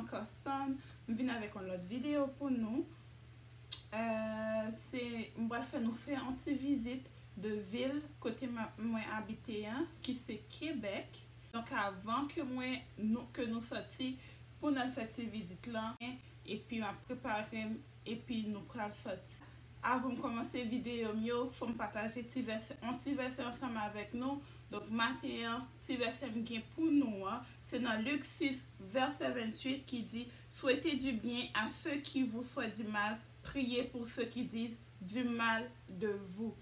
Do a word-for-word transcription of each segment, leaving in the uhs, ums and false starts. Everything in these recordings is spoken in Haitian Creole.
Carson, m vin avèk yon lòt videyo pou nou. Euh, se, m pral fè nou fè yon ti vizit de vil kote m, mwen abite an, ki se Kebèk. Donk, avan ke mwen, nou, ke nou sòti pou n al fè ti vizit lan, epi m ap prepare m, epi nou pral sòti. Avan m kòmanse videyo m yo, fò m pataje ti vèsè, yon ti vèsè ansanm avèk nou. Donk, maten an, ti vèsè m gen pou nou an, se nan Lik sis, vèsè venntuit ki di, Souhaitez du bien à ceux qui vous souhaitent du mal, priez pour ceux qui disent du mal de vous.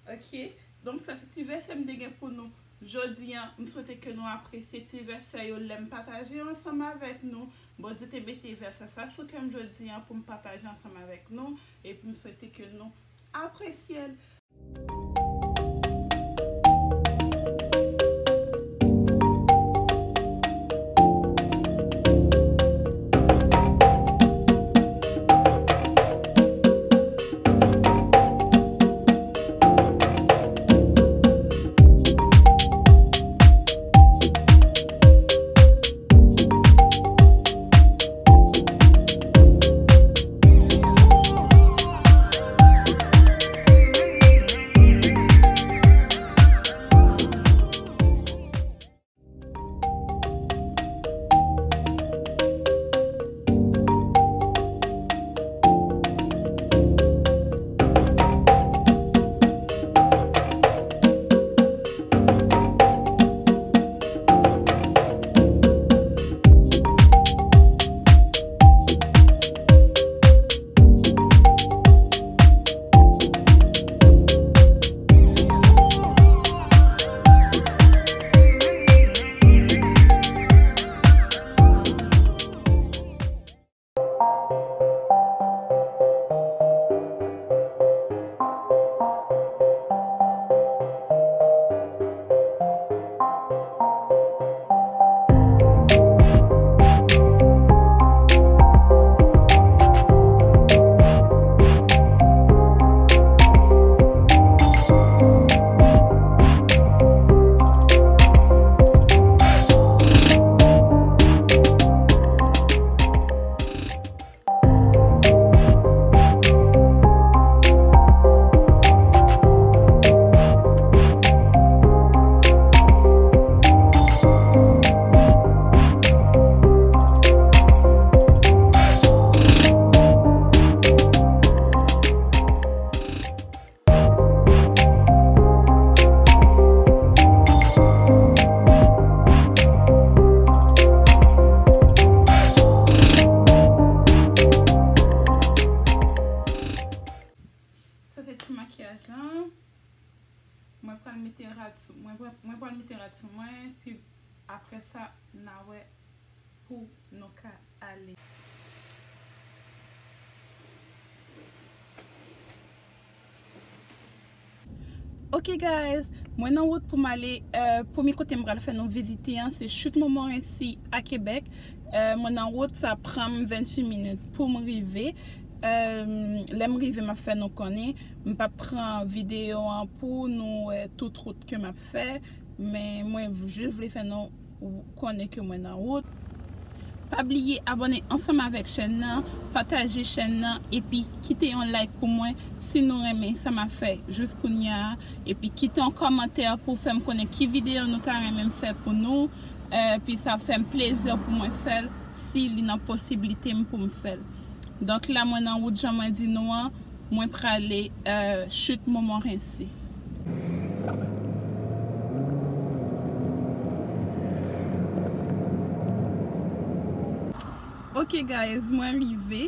Ok? Donk, sa se ti vèsè m te gen pou nou jodi an. M swete ke nou apresye ti vèsè yo lè m pataje yo ansanm avèk nou. Bondye te mete vèsè sa sou kè m jodi an pou m pataje ansanm avèk nou. Epi m swete ke nou apresye l. Sa se ti makiyaj lan. Mwen pral mete rad sou, mwen pral, mwen pral mete rad sou mwen, pi apre sa, n a wè pou nou ka ale. Ok guys, mwen nan wout pou m ale, euh, premye kote m pral fè nou vizite an, se Chute Montmorency a Kebèk. Euh, mwen nan wout, sa pran m venntuit minit pou m rive. Euh, lè m rive, m ap fè nou konnen. M p ap pran videyo an pou nou wè tout wout ke m ap fè, men mwen jis vle fè nou konnen ke mwen nan wout. Pa bliye abòne ansanm avèk chèn nan, pataje chèn nan, epi kite yon like pou mwen si nou renmen sa m ap fè jis kounye a, epi kite yon kòmantè pou fè m konnen ki videyo nou ta renmen m fè pou nou, epi sa ap fè m plezi pou mwen fè l si li nan posiblite m pou m fè l. Donk la mwen nan wout jan mwen di nou an, mwen prale, euh, Chute Montmorency. Ok guys, mwen rive,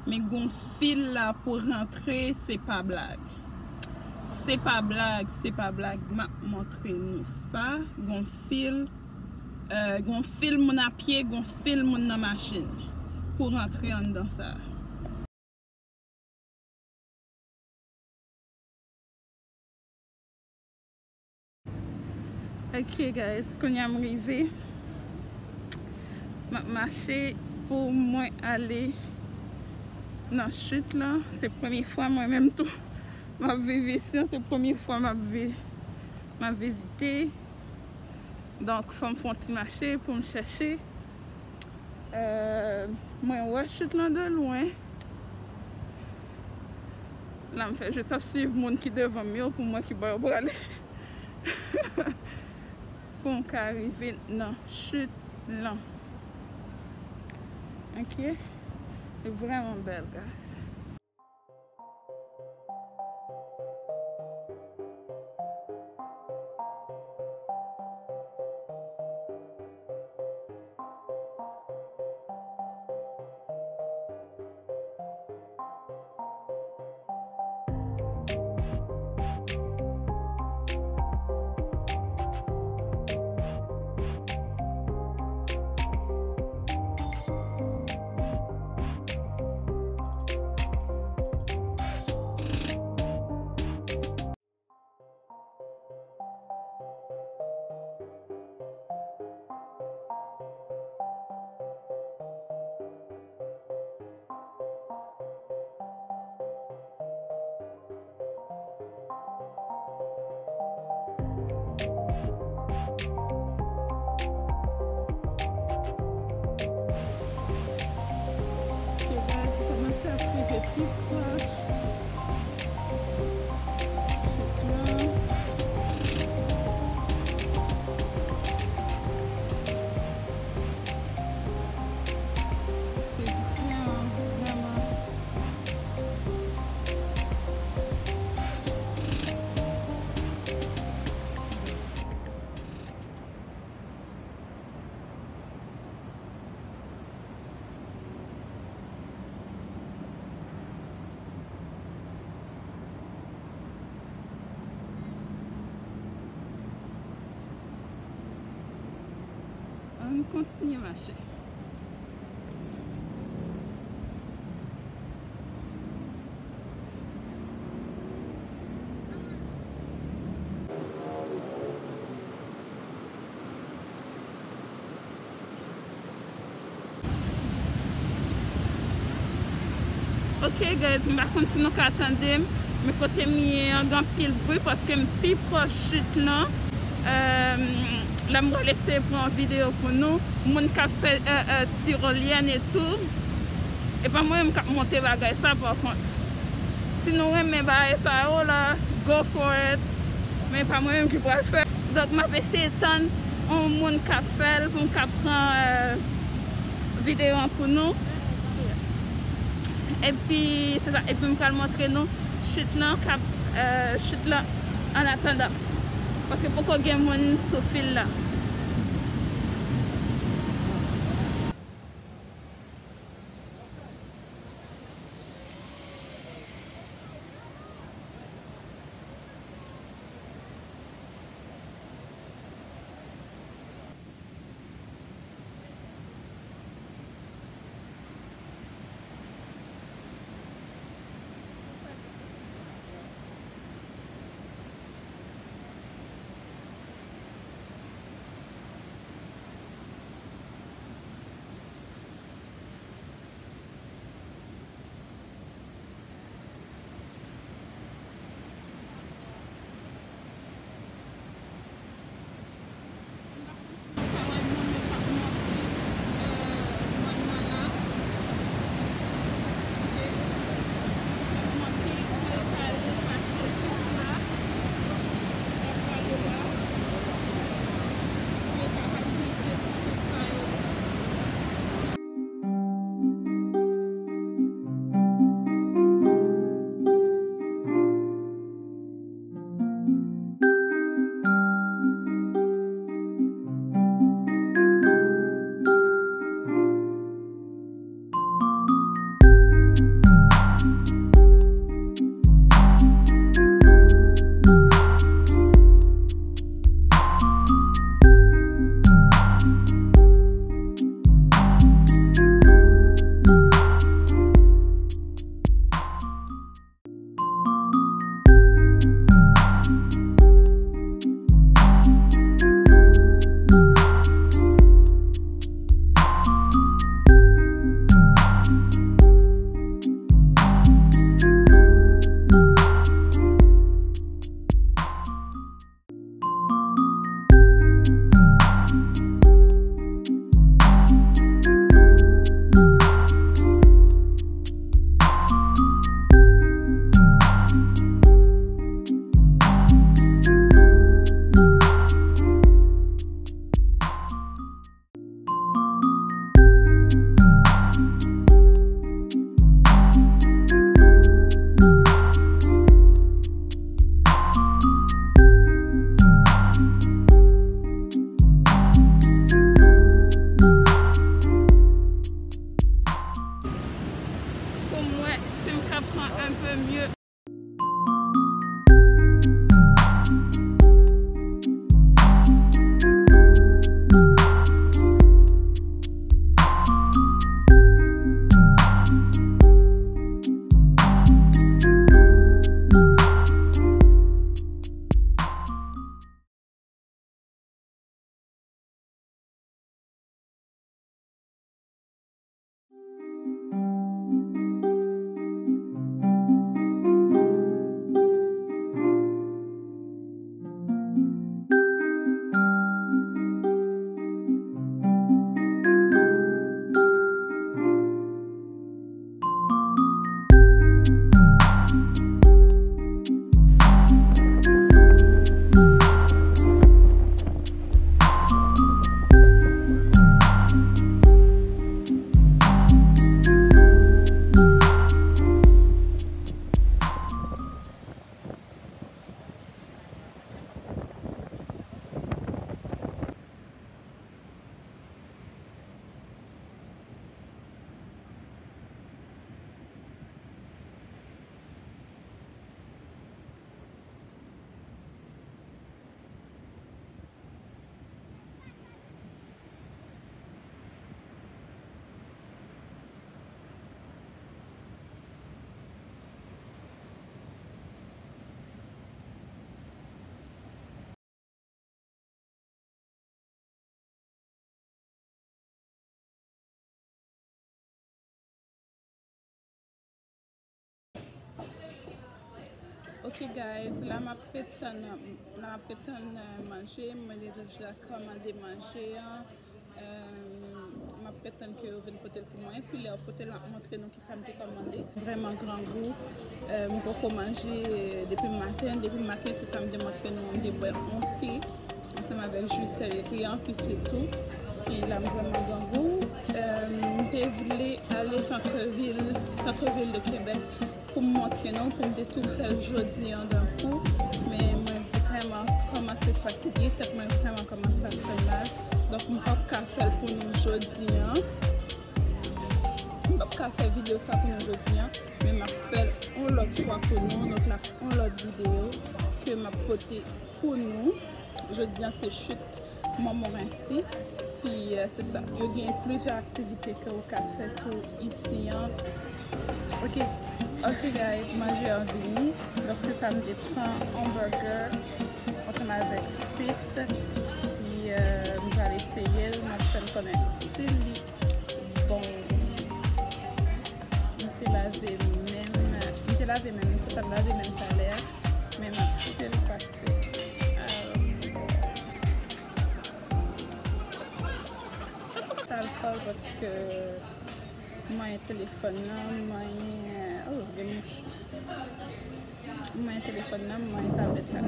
men gon fil la pou rantre, se pa blag. Se pa blag, se pa blag, m ap montre nou sa, gon fil, euh, gon fil moun a pye, gon fil moun nan machin pou rantre anndan sa. Ok guys, kounye a m rive. M ap mache pou mwen ale nan chit lan. Se premye fwa mwen menm tou m ap viv isi an, se premye fwa m ap vi-, m ap vizite. Donk fò m fè yon ti mache pou m chèche. Euh, mwen wè chit lan de lwen. La m fè jis ap swiv moun ki devan m yo pou m wè ki bò yo prale. Pou m ka rive nan chit lan. Ok? Li vrèman bèl, guys. Ok, guys, li kòmanse ap rive pi pwòch. Chit lan. Se vrèman, vrèman. Ann kontinye mache. Ok, guys, m pa konn si nou ka tande m, men kote m ye an, gen anpil bri paske m pi pwòch chit lan. Ehm, la m pral eseye pran yon videyo pou nou. Moun k ap fè, eh, eh, tirolyèn e tou. E pa mwen menm k ap monte bagay sa, pa kont. Si nou renmen bagay sa yo la, go for it. Men e pa mwen menm ki pral fè. Donk, m ap eseye tann yon moun k ap fè l pou m ka pran, eh, videyo an pou nou. Epi, se sa, epi m pral montre nou chit lan k ap, eh, chit lan an atandan. Paske poko gen moun sou fil la. Ok guys, la m ap ret tann, la m ap ret tann, euh, manje. Mwen deja kòmande manje an. Euh, m ap ret tann ke yo vin pote l pou mwen. Epi lè yo pote l, m ap montre nou kisa m te kòmande. Vrèman grangou. Euh, m poko manje depi maten. Depi maten, se sa m te montre nou. M te bwè yon te ansanm avèk ji seleri an, pi se tou. Pi la m vrèman grangou. Euh, m te vle ale santrevil, santrevil de Québec pou m montre nou, pou m te tou fè l jodi an dan kou. Men mwen vrèman kòmanse fatige, tèt mwen vrèman kòmanse ap fè m mal. Donk, m p ap ka fè l pou nou jodi an. M p ap ka fè videyo sa pou nou jodi an, men m ap fè l yon lòt fwa pou nou. Donk, l ap yon lòt videyo ke m ap pote pou nou. Jodi an, se chit Montmorency. Pi, euh, se sa. Yo gen plizyè aktivite ke ou ka fè tou isi an. Ok. Ok, guys, manje an vini. Donk, se sa, m te pran yon burger ansanm avèk frit. Pi, euh, m pral eseye l, m ap fè l konnen si li bon. M te lave men m, m te lave men m, m te lave men m talè a, men m ap sel pase. Alkòl paske mwen telefòn nan, mwen, oh, gen mouch. Mwen telefòn nan, mwen tablèt la.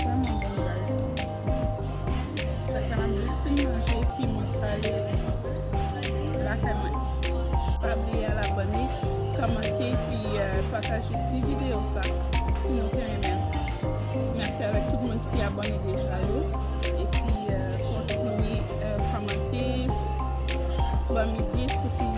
Vrèman bon, guys. Fèt la, m jis fin manje, epi mwen prale lakay mwen. Pa bliye al abòne, kòmante, epi, euh, pataje ti videyo sa, si nou te renmen. Mèsi avèk tout moun ki te abòne deja yo. Epi, euh, kontinye, euh, kòmante, ban m ide sou ki